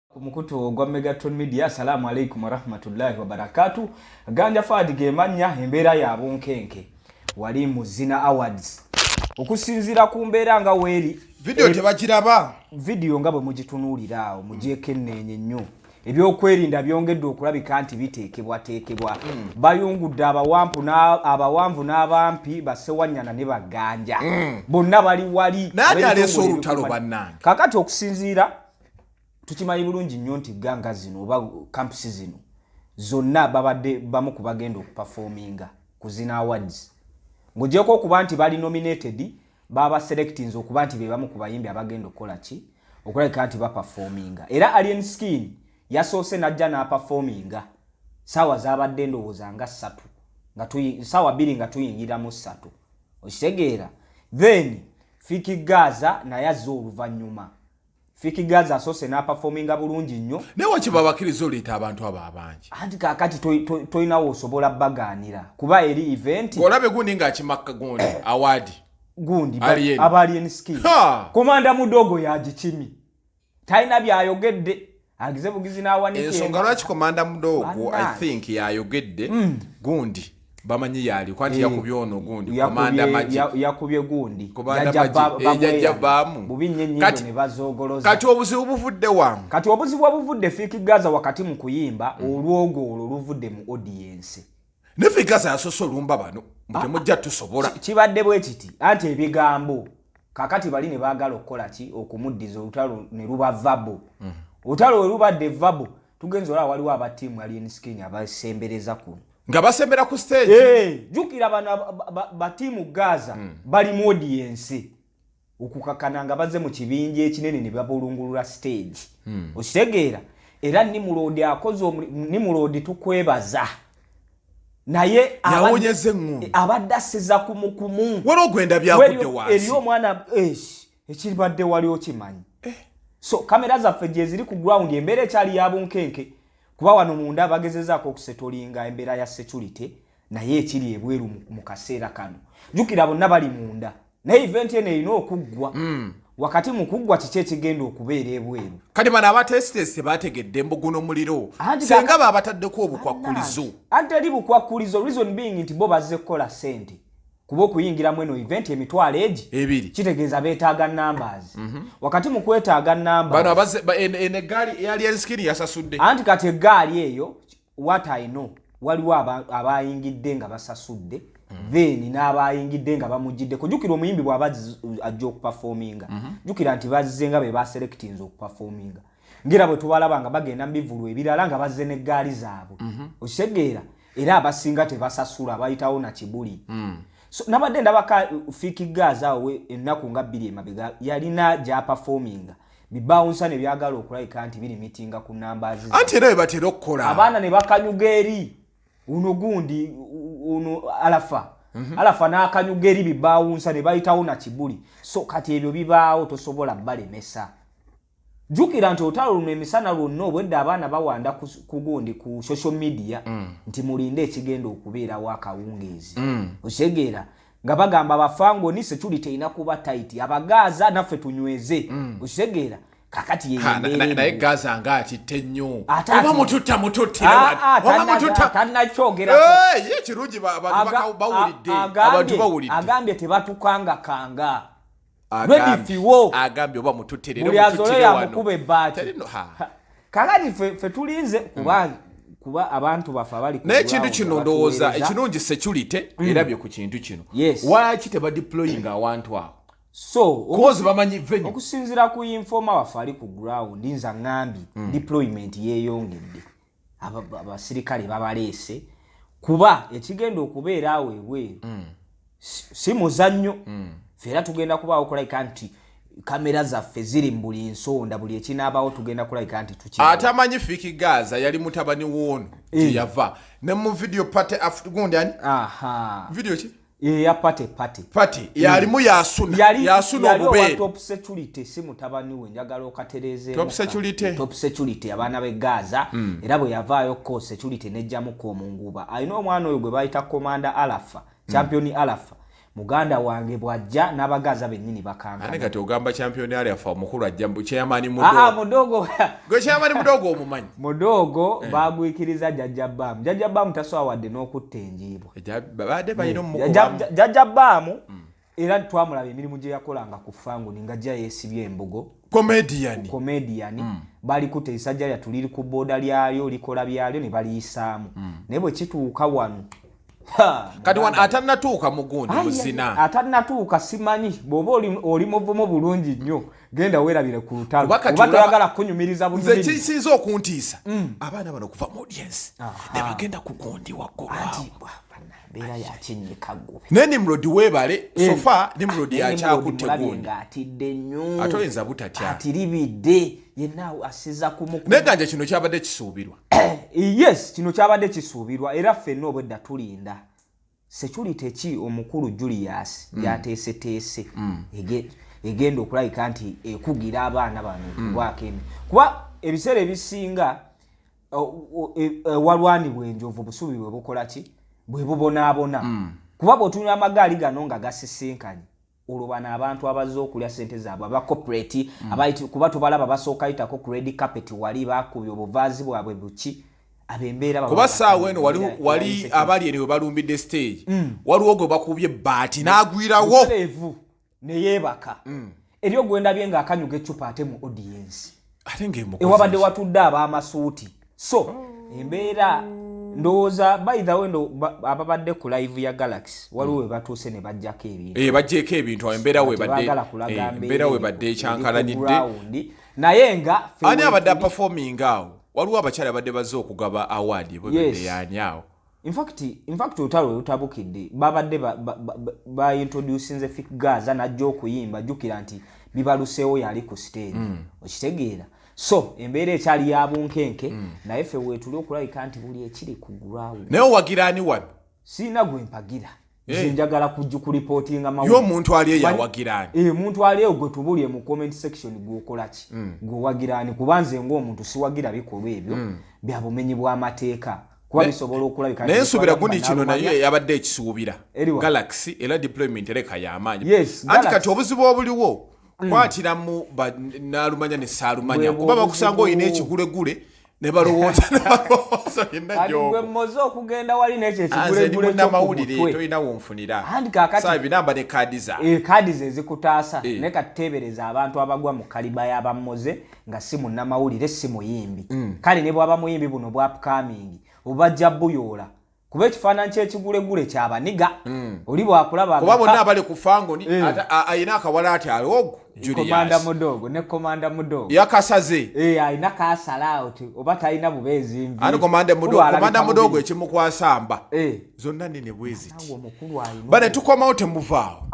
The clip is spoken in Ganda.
Ku mukutu ogwa Megatron Media. Assalamu alaikum warahmatullahi wabarakatu. Ganja Fad gemannya embeera ya bunkenke wali mu Zina Awards okusinziira ku mbeera nga weeri. Video tebagiraba. Vidiyo nga bwe mugitunuulira awo mugyekenneenye nnyo. Ebyokwerinda byongedde okulabika nti biteekebwateekebwa. Bayungudde abawampu abawanvu n'abampi, basewanyana ne baganja, bonna bali wali. Naye ani aleese Ab'ebitongole olutalo ebikuuma- bannange? Kakati okusinziira tukimanyi bulungi nnyo nti ganga zino oba campusi zino zonna babadde bamu ku bagenda okuperforminga ku Zina Awards, ng'ogyeko okuba nti bali nominated, baba selectinze okuba nti be bamu ku bayimbi abagenda okukola ki, okulabika nti baperforminga. Era Alien Skin yasoose n'ajja n'aperforminga saawa zabadde ndowooza nga 3 nga saawa 2 nga tuyingira mu 3, okitegeera? Then Fik Gaza naye azze oluvannyuma. Fik Gaza asoose n'aperforminga bulungi nnyo. Naye waki babakiriza oleeta abantu abo abangi? Anti kaakati tolinawo osobola bagaanira kuba eri event. Olabe gundi ng'akimakka gundi award. Gundi Alien. Aba Alien Skin. Ha! Komanda mudogo yagikimi, talina byayogedde, agize bugizi n'awanika. Ensonga lwaki komanda mudogo, I Bannange. think yayogedde gundi bamanyi yaliko anti yakubye ono gundi komanda Yakubye magi. Yakubye gundi. Komanda Jajja Magi, bamweya. jajja baamu. Bubi nnyo ennyindo ne bazoogoloza. Kati obuzibu buvudde wamu? Kati obuzibu obuvudde, Fik Gaza wakati mu kuyimba, olwogo olwo luvudde mu audience. Ne Fik Gaza yasoose olumba bano mbu temujja tusobola. Kibadde bwe kiti anti ebigambo kakati bali ne baagala okukola ki, okumuddiza olutalo ne luba verbal. Olutalo we lubadde verbal, tugenza olaba waliwo aba tiimu Alien Skin abasembereza kuno. Nga basembera ku stage. Jjukira bano batiimu Gaza bali mu audience, okukakana nga bazze mu kibinja ekinene ne babulungulula stage, okitegeera? Era Nimrod akoze Nimrod tukwebaza, naye Yawonyeza eŋŋumbi. Abadde asiza kumukumu. Waliwo ogwenda byagudde wansi. Eri omwana ekibadde wali okimanyi. So kamera zaffe gye ziri ku ground, embeera ekyali ya bunkenke kuba wano munda bagezezaako okusettlinga embeera ya security, naye ekiri ebweru mu kaseera kano, jjukira bonna bali munda, naye event eno erina okuggwa. Wakati mu kuggwa, kiki ekigenda okubeera ebweru? Kati bano abatesitesi bategedde mbu guno muliro. Anti senga babataddeko obukwakkulizo. Anti teri bukwakkulizo, reason being nti bo bazze kukola ssente, kuba okuyingiramu eno event emitwalo egi 2. Kitegeeza beetaaga numbers. Wakati mu kwetaaga numbers, Bano abaze eno eggaali ya Alien Skin yasasudde. Anti kati eggaali eyo, what I know, waliwo abayingidde nga basasudde, then n'abayingidde nga bamugidde. Kujjukira omuyimbi bw'aba ajja okuperforminga, jjukira nti bazze nga be baselectinze okuperforminga, ngera bwe tubalaba nga bagenda mu bivulu ebirala nga bazze n'eggaali zaabwe, okitegeera? Era abasinga tebasasula, bayitawo na kibuli. So nabadde ndabaka Fik Gaza awo ennaku nga 2 emabega yalina gy'aperforminga, bibawunsa ne byagala okulabika nti biri mitinga ku numbers ze. Anti era bwe batera okukola. Abaana ne bakanyuga eri uno gundi uno alafa alafa n'akanyuga eri bibawunsa ne bayitawo na kibuli. So kati ebyo bibaawo, tosobola balemesa. Jjukira nti olutalo luno emisana lwonna obwedda abaana bawanda ku gundi ku social media nti mulinde ekigenda okubeerawo akawungeezi, okitegeera? Nga bagamba abafangoni security erina kuba tight, abagaaza naffe tunyweze, okitegeera? Kakati yeyo Ha, embeera naye eriwo. Gaza nga akitte nnyo. Ate Oba mututta mututtire Ah, wano. ah, Oba mututta tannakyogerako. Eh, ye kirungi abantu bawulidde, abantu bawulidde. Agambye tebatukangakanga. Agambye- Redifiwo. Agambye oba mututtire Buli azole mututtire wano. yamukuba ebbaati. Terino- ha. Kakati fe tulinze kuba abantu baffe abali ku Naye ekintu ground kino ndowooza abatuweereza. ekirungi security erabye ku kintu kino. Yes. Lwaki tebadeployinga awantu awo? So kozi bamanyi venue. Okusinziira ku informer waffe ali ku ground, nza ŋŋambye deployment yeeyongedde. Abasirikale babaleese kuba ekigenda okubeera awo ebweru si muzannyo. Ffe era tugenda kubaawo okulabika nti kamera zaffe ziri mu buli nsonda, buli ekinaabawo tugenda kulabika nti tuki. Ate amanyi Fik Gaza yali mutabani woono gyeyava ne mu video party after gundi ani? Aha. Video ki? Eya party party. Party yalimu yasuna. Yali yasuna yali owa obubeere. Top security, si mutabani we, njagala okatereezeemu. Top security. Top security, abaana b'e Gaza. Era bwe yavaayo ko security nejjamuko omunguba. Alina omwana oyo gwe bayita Commander Alafa, Champion Alafa, muganda wange, bw'ajja n'Abagaza bennyini Ane bakankana. Kati ogamba Champion Alafa omukulu ajja mbu chairman Aa, mudogo. Mudogo. Gwe chairman mudogo omumanyi? Mudogo bagwikiriza Jajja Baamu. Jajja Baamu tasobola wadde n'okutta enjiibwa. Babadde balina omukubamu. Jajja Baamu era twamulaba emirimu gye yakolanga ku Fangoni nga jja yeesibye embugo. Comedian. Comedian. Bali kutta esajja lyattu liri ku booda lyalyo, likola byalyo ne baliyisaamu, naye bwe kituuka wano, ha, Kati wano atannatuuka mu gundi muzina. Atannatuuka simanyi. Bw'oba oli muvumu bulungi nnyo, genda weerabire ku lutalo. Kuba kati oba toyagala kunyumiriza nze bunyumiriza. Kisinza okuntiisa abaana bano okuva mu audience ne bagenda ku gundi waggulu awo. Anti, mbeera yakinnyika ggube. Naye Nimrod weebale, so far Nimrod yakyakutte mulabye gundi. Ng'atidde nnyo. Ate oyinza butatya. Atiribidde yenna asiza kumuku. Naye ganja kino kyabadde kisuubirwa. Yes, kino kyabadde kisuubirwa, era ffenna obwedda tulinda security ki omukulu Julius yateeseteese egenda okulabika nti ekugira abaana bano okubaako emi, kuba ebiseera ebisinga walwanibwa enjovu busubi bwe bukola ki, bwe bubonaabona, kuba bw'otunula amagaali gano nga gasisinkanye, olwo bano abantu abazze okulya sente zaabwe aba corporate kuba tubalaba basooka yitako ku red carpet, wali bakubye obuvaazi bwabwe buki, abembeera baba Kuba saawa eno wali, embeera wali insecurity. Abali eno we balumbidde stage, waliwo gwe bakubye baati n'agwirawo. Butereevu neyeebaka eri ogwendabye ng'akanyuga eccupa ate mu audience Ate ng'emukoze ewabadde ki? Watudde ab'amasuuti, so embeera ndowooza, by the way, ababadde ku live ya Galaxy waliwo we batuuse ne bajjako ebintu. Eh, bajjeeko ebintu awo, embeera webadde Tebaagala kulaga eh, mbeera embeera webadde eri ku ekyankalanyidde. ground. Naye nga ffe Ani abadde weetuli- aperforming awo? Waliwo abakyala abadde bazze okugaba award bwebadde. Yes. Yaani awo? In fact olutalo we lutabukidde, babadde baintroducinze Fik Gaza najja okuyimba. Jjukira nti bibaluseewo, yali ku stage, okitegeera? So embeera ekyali ya bunkenke, naye ffe weetuli okulabika nti buli ekiri ku ground. Naye owagira ani wano? Siina gwe mpagira. Nze njagala kujja kulipootinga. Ye omuntu ali eyo awagira ani? Eh, omuntu ali eyo gwe tubulye mu comment section, gwokola ki, gwewagira ani? Kuba nze ng'omuntu siwagira bikolwa ebyo bya bumenyi bw'amateeka, kuba bisobola okulabika nti Naye nsuubira bitwala gundi kino bannalumanya. naye yabadde ekisuubira. Eriwa? Galaxy era deployment ereka y'amaanyi. Yes, Anti Galaxy. kati obuzibu obuliwo kwatiramu naalumanya ne saalumanya, Bwe kuba bakusanga olina obuzibu. ekigulegule ne balowooza yenna Kati gwe gyogo. mmoze okugenda wali n'ekyo Nze ndi ekigulegule munnamawulire, ky'oku mutwe. tolina wonfunira. Anti kaakati- Saa binamba ne kaadi zaabwe. Eh, kaadi ze zikutaasa. Eh. Naye katuteebereza abantu abagwa mu kaliba y'abammoze nga si munnamawulire, si muyimbi. Kale ne bwaba muyimbi, buno bwa upcoming obajja buyoola, kuba ekifaananyi ky'ekigulegule kyabaniga oli bwakulaba Kuba bonna abali ku Fangoni Eh. ayina akawala ati ali ogwo Komanda Julius Mudogo ne Komanda Mudogo yakasaze. Eh, alina kasala awo ti oba talina bubeezi nvi. Ani Komanda Mukulu Mudogo? alabika Komanda Mudogo bubi. ekimukwasamba Eh, zonna nene bwe ziti. awo omukulu alina Bane tukomawo, temuvaawo.